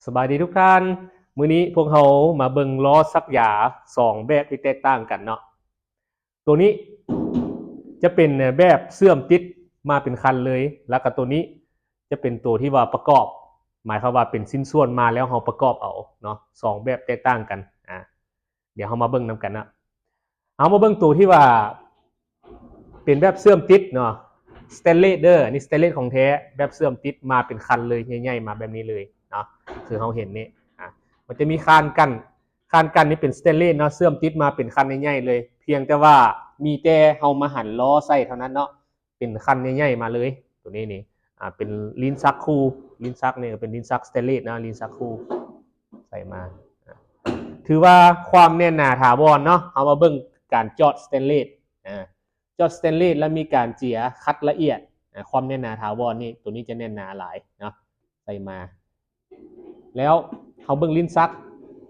ສະບາຍດີທຸກທ່ານ, ມື້ນີ້ພວກເຮົາມາເບິ່ງລໍ້ສັກຢາສອງແບບທີ່ແຕກຕ່າງກັນເນາະ. ໂຕນີ້ຈະເປັນແບບເຊື່ອມຕິດມາເປັນຄັນເລີຍ, ແລ້ວກໍໂຕນີ້ຈະເປັນໂຕທີ່ວ່າປະກອບ, ໝາຍຄວາມວ່າເປັນຊິ້ນສ່ວນມາແລ້ວເຮົາປະກອບເອົາເນາະ, ສອງແບບແຕກຕ່າງກັນ. ອາ ດຽວເຮົາມາເບິ່ງນຳກັນເນາະ. ເຮົາມາເບິ່ງໂຕທີ່ວ່າເປັນແບບເຊື່ອມຕິດເນາະ, ສະແຕນເລດເດີ, ອັນນີ້ສະແຕນເລດຂອງແທ້, ແບບເຊື່ອມຕິດມາເປັນຄັນເລີຍ, ໃຫຍ່ໆມາແບບນີ້ເລີຍເນາະ, ຄືເຮົາເຫັນນີ້. ອາ ມັນຈະມີຄານກັ້ນ, ຄານກັ້ນນີ້ເປັນສະແຕນເລດເນາະ, ເຊື່ອມຕິດມາເປັນຄັນໃຫຍ່ໆເລີຍ, ພຽງແຕ່ວ່າມີແຕ່ເຮົາມາຫັນລໍ້ໃສ່ເທົ່ານັ້ນເນາະ. ເປັນຄັນໃຫຍ່ໆມາເລີຍ. ໂຕນີ້ນີ້ ອາ ເປັນລີ້ນຊັກຄູ່, ລີ້ນຊັກນີ້ກໍເປັນລີ້ນຊັກສະແຕນເລດນະ, ລີ້ນຊັກຄູ່ໃສ່ມາ. ອາ ຖືວ່າຄວາມແໜ້ນໜາຖາວອນເນາະ. ເຮົາມາເບິ່ງການຈອດສະແຕນເລດ, ອາ ຈອດສະແຕນເລດ ແລ້ວມີການເຈຍຂັດລະອຽດ. ອາ ຄວາມແໜ້ນໜາຖາວອນນີ້ ໂຕນີ້ຈະແໜ້ນໜາຫຼາຍເນາະ, ໃສ່ມາ. ແລ້ວເຮົາເບິ່ງລີ້ນຊັກ,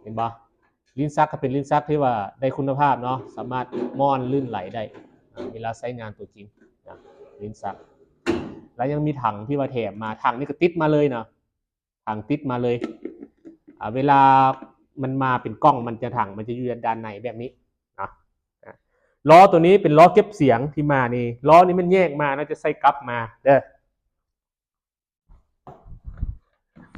ເຫັນບໍ່? ລີ້ນຊັກກໍເປັນລີ້ນຊັກທີ່ວ່າໄດ້ຄຸນນະພາບເນາະ, ສາມາດມ້ອນລື່ນໄຫຼໄດ້ ອາ ເວລາໃຊ້ງານຕົວຈິງນະ, ລີ້ນຊັກ. ແລ້ວຍັງມີຖັງທີ່ວ່າແຖມມາ, ຖັງນີ້ກໍຕິດມາເລີຍເນາະ, ຖັງຕິດມາເລີຍ. ອາ ເວລາມັນມາເປັນກ່ອງ, ມັນຈະ ຖັງມັນຈະຢູ່ດ້ານໃນແບບນີ້ເນາະ. ອາ ລໍ້ໂຕນີ້ເປັນລໍ້ເກັບສຽງທີ່ມານີ້, ລໍ້ນີ້ມັນແຍກມາເນາະ, ຈະໃສ່ກັບມາເດີ.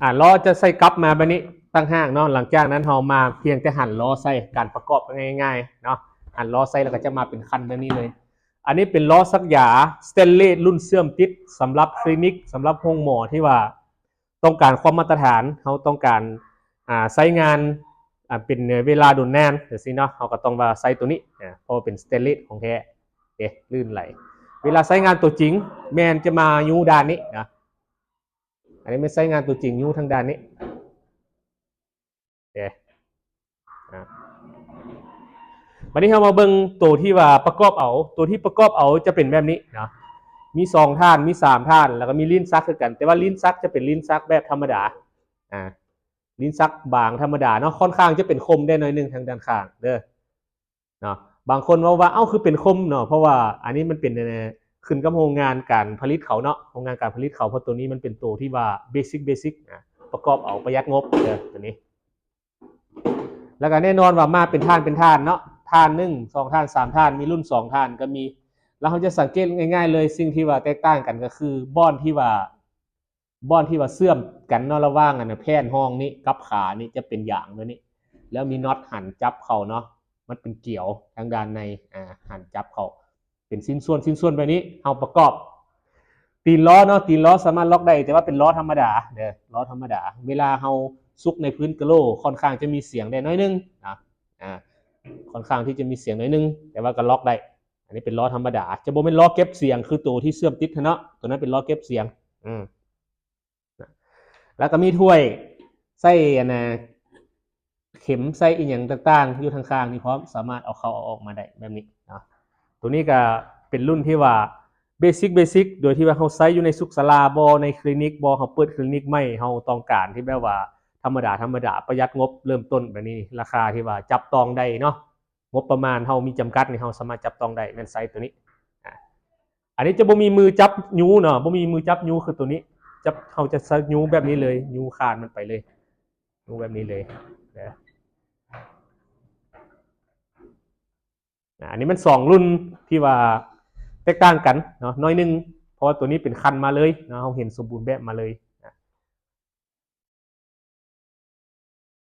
ອາ ລໍ້ຈະໃສ່ກັບມາແບບນີ້ຕ່າງຫາກເນາະ. ຫຼັງຈາກນັ້ນເຮົາມາພຽງແຕ່ຫັນລໍ້ໃສ່, ການປະກອບກໍງ່າຍໆເນາະ, ຫັນລໍ້ໃສ່ແລ້ວກໍຈະມາເປັນຄັນແບບນີ້ເລີຍ. ອັນນີ້ເປັນລໍ້ສັກຢາສະແຕນເລດລຸ້ນເຊື່ອມຕິດ ສຳລັບຄລີນິກ, ສຳລັບໂຮງໝໍທີ່ວ່າຕ້ອງການຄວາມມາດຕະຖານ, ເຮົາຕ້ອງການ ອາ ໃຊ້ງານ ອາ ເປັນເວລາດົນນານຈັ່ງຊີ້ເນາະ, ເຮົາກໍຕ້ອງວ່າໃຊ້ໂຕນີ້ ອາ ເພາະວ່າເປັນສະແຕນເລດຂອງແທ້ເດ້, ລື່ນໄຫຼ. ເວລາໃຊ້ງານຕົວຈິງແມ່ນຈະມາຢູ່ດ້ານນີ້ນະ. ອັນນີ້ແມ່ນໃຊ້ງານຕົວຈິງຢູ່ທາງດ້ານນີ້. ເດ້ ອາ ບັດນີ້ເຮົາມາເບິ່ງໂຕທີ່ວ່າປະກອບເອົາ. ໂຕທີ່ປະກອບເອົາຈະເປັນແບບນີ້ເນາະ, ມີສອງທ່ານ, ມີສາມທ່ານ, ແລ້ວກໍມີລີ້ນຊັກຄືກັນ, ແຕ່ວ່າລີ້ນຊັກຈະເປັນລີ້ນຊັກແບບທຳມະດາ. ອາ ລີ້ນຊັກບາງທຳມະດາເນາະ, ຄ່ອນຂ້າງຈະເປັນຄົມແດ່ໜ້ອຍໜຶ່ງທາງດ້ານຂ້າງເດີ. ເນາະ. ບາງຄົນເວົ້າວ່າ ເອົ້າ ຄືເປັນຄົມເນາະ, ເພາະວ່າອັນນີ້ມັນເປັນ ເອີ ຂຶ້ນກັບໂຮງງານການຜະລິດເຂົາເນາະ, ໂຮງງານການຜະລິດເຂົາ, ເພາະໂຕນີ້ມັນເປັນໂຕທີ່ວ່າເບສິກ ເບສິກ ອາ ປະກອບເອົາປະຢັດງົບເດີ ໂຕນີ້. ແລ້ວກໍແນ່ນອນວ່າມາເປັນທ່ານເປັນທ່ານເນາະ, ທ່ານໜຶ່ງ ສອງທ່ານ ສາມທ່ານ, ມີລຸ້ນສອງທ່ານກໍມີ. ແລ້ວເຮົາຈະສັງເກດງ່າຍໆເລີຍ, ສິ່ງທີ່ວ່າແຕກຕ່າງກັນກໍຄືບ່ອນທີ່ວ່າ ບ່ອນທີ່ວ່າເຊື່ອມກັນເນາະ ລະຫວ່າງອັນນະ ແຜ່ນຮອງນີ້ກັບຂານີ້ຈະເປັນຢາງໂຕນີ້, ແລ້ວມີນັອດຫັນຈັບເຂົ້າເນາະ, ມັນເປັນກຽວທາງດ້ານໃນ ອາ ຫັນຈັບເຂົ້າ ເປັນຊິ້ນສ່ວນ ຊິ້ນສ່ວນແບບນີ້. ເຮົາປະກອບຕີນລໍ້ເນາະ, ຕີນລໍ້ສາມາດລັອກໄດ້, ແຕ່ວ່າເປັນລໍ້ທຳມະດາເດີ, ລໍ້ທຳມະດາ. ເວລາເຮົາຊຸກໃນພື້ນກະໂຫຼ ຄ່ອນຂ້າງຈະມີສຽງໄດ້ໜ້ອຍໜຶ່ງນະ, ອາ ຄ່ອນຂ້າງທີ່ຈະມີສຽງໜ້ອຍໜຶ່ງ, ແຕ່ວ່າກໍລັອກໄດ້. ອັນນີ້ເປັນລໍ້ທຳມະດາ, ຈະບໍ່ແມ່ນລໍ້ເກັບສຽງຄືໂຕທີ່ເຊື່ອມຕິດຫັ້ນເນາະ, ໂຕນັ້ນເປັນລໍ້ເກັບສຽງ. ອືມ ແລ້ວກໍມີຖ້ວຍໃສ່ອັນນະ ເຂັມໃສ່ອີ່ຫຍັງຕ່າງໆ ຢູ່ທາງຂ້າງນີ້ພ້ອມ, ສາມາດເອົາເຂົ້າເອົາອອກມາໄດ້ແບບນີ້ເນາະ. ໂຕນີ້ກໍເປັນລຸ້ນທີ່ວ່າເບສິກ ເບສິກ ໂດຍທີ່ວ່າເຮົາໃຊ້ຢູ່ໃນສຸກສາລາບໍ ໃນຄລີນິກບໍ, ເຮົາເປີດຄລີນິກໃໝ່, ເຮົາຕ້ອງການທີ່ແບບວ່າທຳມະດາ ທຳມະດາ ປະຢັດງົບ ເລີ່ມຕົ້ນແບບນີ້, ລາຄາທີ່ວ່າຈັບຕ້ອງໄດ້ເນາະ. ງົບປະມານເຮົາມີຈຳກັດນີ້ ເຮົາສາມາດຈັບຕ້ອງໄດ້ ແມ່ນໃຊ້ໂຕນີ້. ອາ ອັນນີ້ຈະບໍ່ມີມືຈັບຍູ້ເນາະ, ບໍ່ມີມືຈັບຍູ້ຄືໂຕນີ້, ຈັບ ເຮົາຈະໃຊ້ຍູ້ແບບນີ້ເລີຍ, ຍູ້ຄານມັນໄປເລີຍ, ຍູ້ແບບນີ້ເລີຍເດີ. ອາ ອັນນີ້ມັນສອງລຸ້ນທີ່ວ່າແຕກຕ່າງກັນເນາະ ໜ້ອຍໜຶ່ງ, ເພາະວ່າໂຕນີ້ເປັນຄັນມາເລີຍເນາະ, ເຮົາເຫັນສົມບູນແບບມາເລີຍ.